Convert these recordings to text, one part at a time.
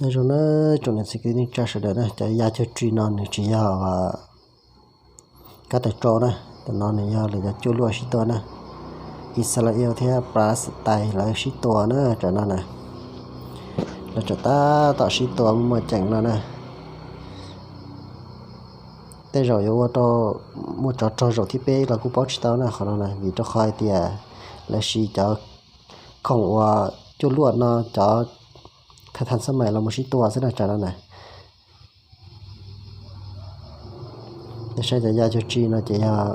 Nyob zoo na, tsoom niam txiv kwv tij neej tsa sawv daws na, cov yaj cuag tsi no nws tsis yog kab tawm tsau na, tam no nws yog lawv cov cuaj luaj sib tua na. Israel thiab Palestine lawv sib tua na, tam no na, lawv tseem tab tom sib tua muaj ceem no na. Tej zaum yuav ua rau muaj tsov rog zaum thib peb los kuj paub tsis tau na qhov no na, vim rau qhov hais tias lawv siv cov khoom uas cuaj luaj no, cov thaj thaj xab mais los mus sib tua xwb na, tam no na. Saib cov yaj cuag tsi no ces yog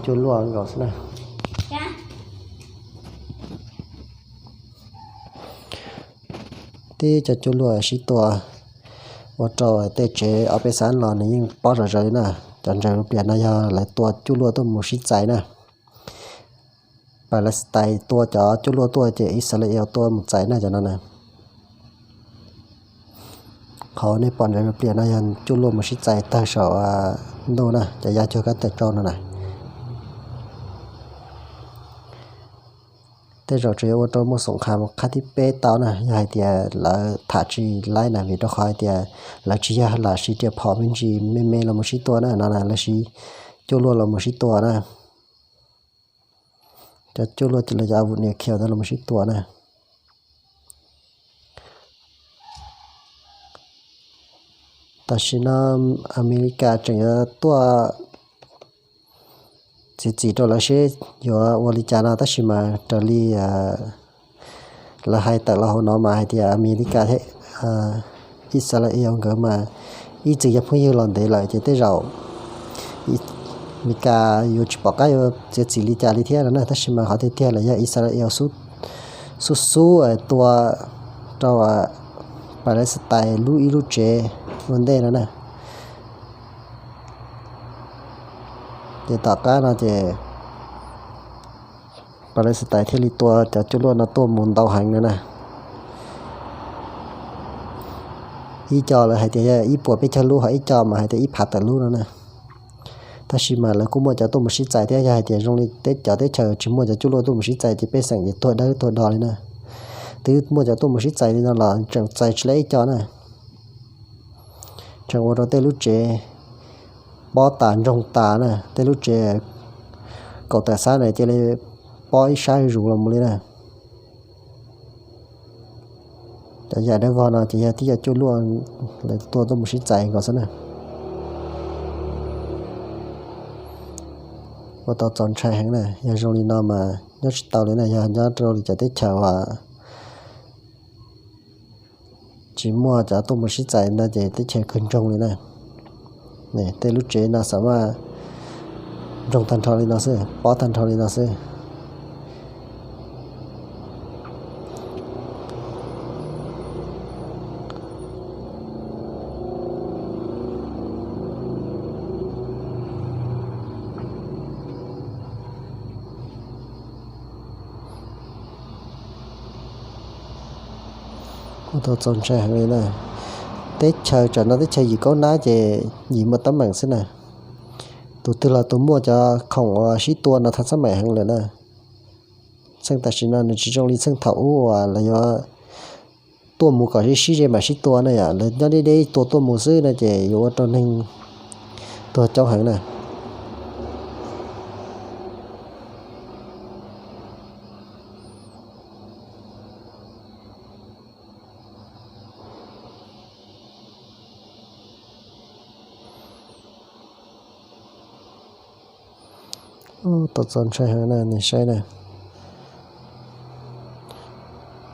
cuaj luaj nkaus xwb na. Tib cov cuaj luaj sib tua ua rau tej tsev ob peb xab los nws yeej pob zom zaws li na. Cov ntsaws plias no yog lawv tua cuaj luaj tuaj mus sib txais na. Palestine tua cov cuaj luaj tuaj ces Israel tua mus txais na, cov no na. Qhov nej pom ntsaws plias no yog cuaj luaj mus sib txais tawg saum ntuj na, cov yaj cuag kab tawm tsau no na. Tej zaum tseem yuav ua rau muaj xoom qha qab thib peb tau na, yog hais tias lawv tham tsis laib na, vim rau qhov hais tias lawv tsis yog lam siv riam phom me ntsis me me los mus sib tua na, no na lawv siv cuaj luaj los mus sib tua na. Cov cuaj luaj ces lawv cov a vus nias khiaus ntawd los mus sib tua na. Tam sim no Amelikas tseem yuav tuaj txiav txim rau lawv seb yuav ua li cas no, tab sis mas raws li lawv hais tawm los hauv no mas hais tias Amelikas thiab Israel nkawd mas ib txwm yog phooj ywg los ntev lawm ces tej zaum Amelikas yuav tsis pom qab yuav txiav txim li cas li thiab no na, tab sis mas qhov tiag tiag lawm yog Israel xub xub tua rau Palestine lub ib lub tsev ua ntej no na. Ces tom qab no ces Palestine thiaj li tua cov cuaj luaj no tuaj mus ntau heev no na. Ib co lawv hais tias yog ib puas peb caug lub, ho ib co mas hais tias ib phav tawm lub no na. Tab sis mas lawv kuj muaj cov tuaj mus sib txais thiab, yog hais tias zoo li teb cov teb chaws tsis muaj cov cuaj luaj tuaj mus sib txais ces pej xeem ces tuag dawb tuag do li na. Twb muaj cov tuaj mus sib txais li no los tseem txais tsis laib ib co na. Tseem ua rau tej lub tsev pob tas ntsoog tas na, tej lub tsev kaum tawm xab na cia li pob ib sab zuj zus los mus li na. Cov yam dawb vog no ces yog tib co cuaj luaj lawv tua tuaj mus sib txais nkaus xwb na. Ua tau txaus ntshai heev na, yog zoo li no mas nyob tsis tau li na, yog nyob rau li cov teb chaws uas tsis muaj cov tuaj mus sib txais no ces teb chaws kawg ntsoog li na. Tej lub tsev no xam maj ntsoog tag nrho li no xwb, pob tag nrho li no xwb. Ua tau txaus ntshai heev li na. Teb chaws tsam no teb chaws yim kaub nab ces yim muaj teeb meem xwb na. Tus twg los tus muaj cov khoom uas sib tua no thaj xab maim heev lawm na. Txheej tam sim no nws tsis zoo li txheej thaum ub uas lawv yuav tuaj mus kom sib sib ze mam sib tua na yom, lawv nyob deb deb tua tuaj mus xwb no ces yuav ua rau neeg tuag coob heev na. Tau txaus ntshai heev na, nej saib na.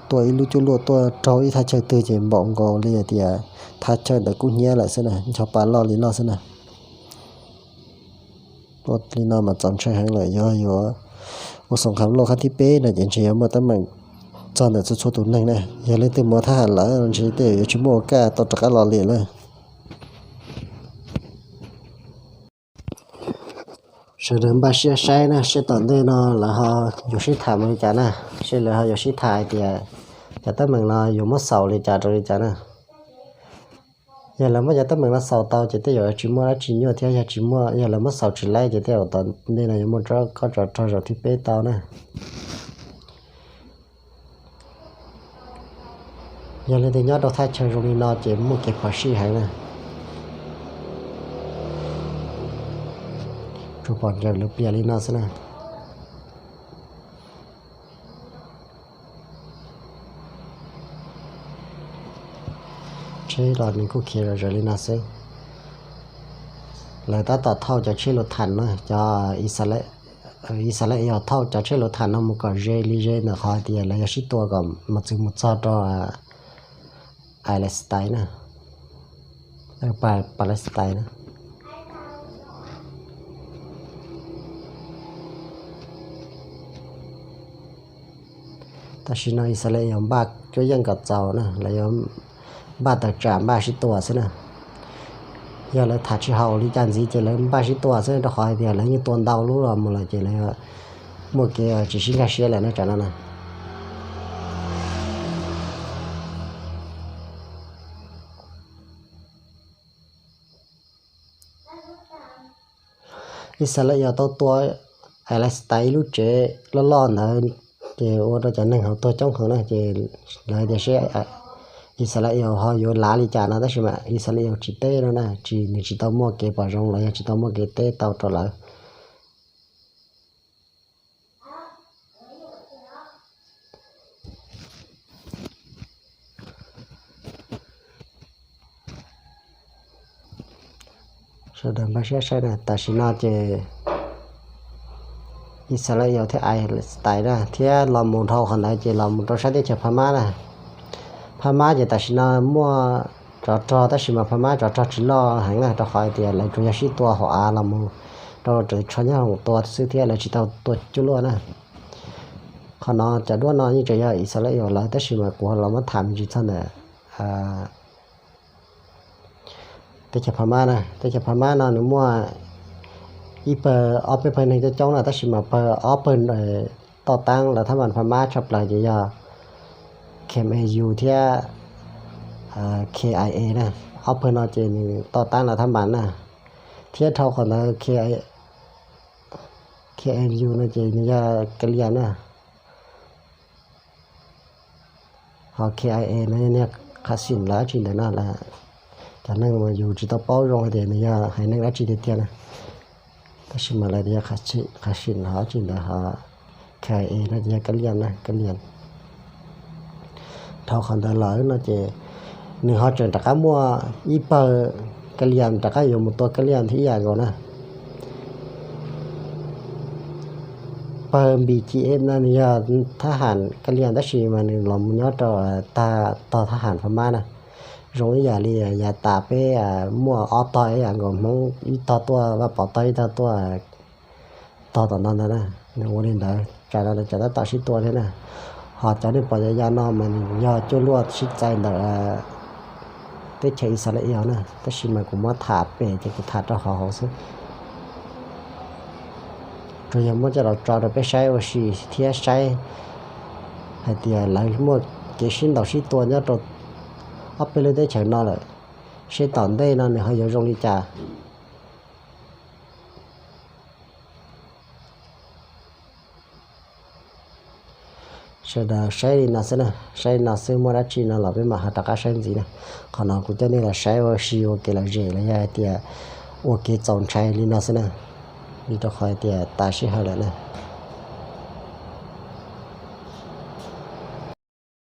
Tuaj ib lub cuaj luaj tuaj raug ib thaj chaw twg ces npaum nkaus li hais tias thaj chaw ntawd kub hnyiab lawm xwb na, ncho pa loj li loj xwb na. Ua li no mas txaus ntshai heev lawm, yog yuav ua xoom kham loj qab thib peb no ces ntshe yuav muaj teeb meem txog ntawm txhua txhua tus neeg na. Yog leej twg mus ua thab ham lawm ntshe tej yuav tsis muaj ua kaj tau rov qab los li lawm. Sawv daws npaj siab saib na, seb tom ntej no lawv ho yuav sib tham mus li cas na, seb lawv ho yuav sib tham hais tias cov teeb meem no yuav muab xaus li cas rau li cas na. Yog lawv muab cov teeb meem no xaus tau ces tej zaum yuav tsis muaj dab tsi nyuaj thiab, yog tsis muaj, yog lawv muab xaus tsis laib ces tej zaum tom ntej no yuav muaj kob tsov rog zaum thib peb tau na. Yog leej twg nyob rau thaj chaw zoo li no ces muaj kev phom sij heev na. Tsuas pom nrawm lawv plias li no xwb na. Tsheb los nws kuj khiav zom zaws li no xwb. Lawv tab tom thauj cov tsheb luv thas na, cov Ixalais, Ixalais yog thauj cov tsheb luv thas no mus kom ze li ze ntawm qhov hais tias lawv yuav sib tua kom mus txog mus txog rau Palestine na, Palestine na. Tam sim no Ixalais yog npaj cuab yeej kom txaus na, lawv yuav npaj tawm tsam npaj sib tua xwb na. Yog lawv tham tsis haum li cas ntxiv ces lawv npaj sib tua xwb, rau qhov hais tias lawv yeej tua ntau lub los mus lawm ces lawv muaj kev tsis sib nkag siab lawm na, tsam no na. Ixalais yog tau tua Palestine ib lub tsev loj loj ntawd, ces ua rau cov neeg hauv tuag coob heev na, ces lawv tias seb Ixalais ho yuav lav li cas no, tab sis mas Ixalais tsis teb no na, tsis, nws tsis tau muaj kev pom zoo los yog tsis tau muaj kev teb tau rau lawv. Sawv daws npaj siab saib na, tam sim no ces Ixalais thiab Palestine na, thiab los mus dhau qhov ntawd ces los mus rau sab teb chaws Pha Mab na. Pha Mab ces tam sim no muaj tsov rog tab sis mas Pha Mab tsov rog tsis loj heev na, rau qhov hais tias lawv tsuas yog sib tua hauv av los mus rau raws tsho nyob hauv tua xwb thiab lawv tsis tau tua cuaj luaj na. Qhov no cov duab no yeej tseem yog Ixalais lawv tab sis mas kuv los muab tham me ntsis txog ntawm teb chaws Pha Mab na. Teb chaws Pha Mab no nws muaj ib pawg ob peb pawg neeg coob coob na, tab sis mas pawg ob pawg toj taab lawv thab npas Pha Mab tshaj plaws ces yog K M A U thiab K I A na. Ob pawg no ces nws toj taab lawv thab npas na. Thiab dhau qhov ntawd K M U no ces nws yog Kalias na. Ho K I A no yog Khasim los dab tsi ntawd no, cov neeg uas yus tsis tau paub zoo tias nws yog haiv neeg dab tsi tiag tiag na. Tab sis mas lawv tias yog Khasim los dab tsi ntawd, ho K I A no ces yog Kalias na, Kalias. Dhau qhov ntawd lawm no ces nws ho tseem rov qab muaj ib pawg Kalias rov qab yuav mus tua Kalias thiab ib yam nkaus na. Pawg B G F no nws yog thab ham Kalias tab sis mas nws los mus nyob rau tag tog thab ham Pha Mab na. Zoo ib yam li yav tas peb muaj ob tog ib yam nkaus, Hmoob ib tog tuaj Vaj Pov tog, ib tog tuaj tog tom no ntawd na. Nws ua li ntawd tsam no lawv tseem tab tom sib tua thiab na. Ho cov nej pom yav yas no mas nws yog cuaj luaj sib txais ntawm teb chaws Ixalais na, tab sis mas kuv muab tham pem ces kuv tham rau hauv hauv xwb. Tsuas yog muab coj los tso rau peb saib ua si thiab saib hais tias lawv muaj kev sib ntaus sib tua nyob rau ob peb lub teb chaws no lawm, seb tom ntej no nws ho yuav zoo li cas. Sawv daws saib li no xwb na, saib li no xwb, muaj dab tsi no los peb mam ho rov qab saib ntxiv na. Qhov no kuv coj nej los saib ua si ua kev lom zem los yog hais tias ua kev txaus ntshai li no xwb na, vim rau qhov tias tas sij hawm lawm na.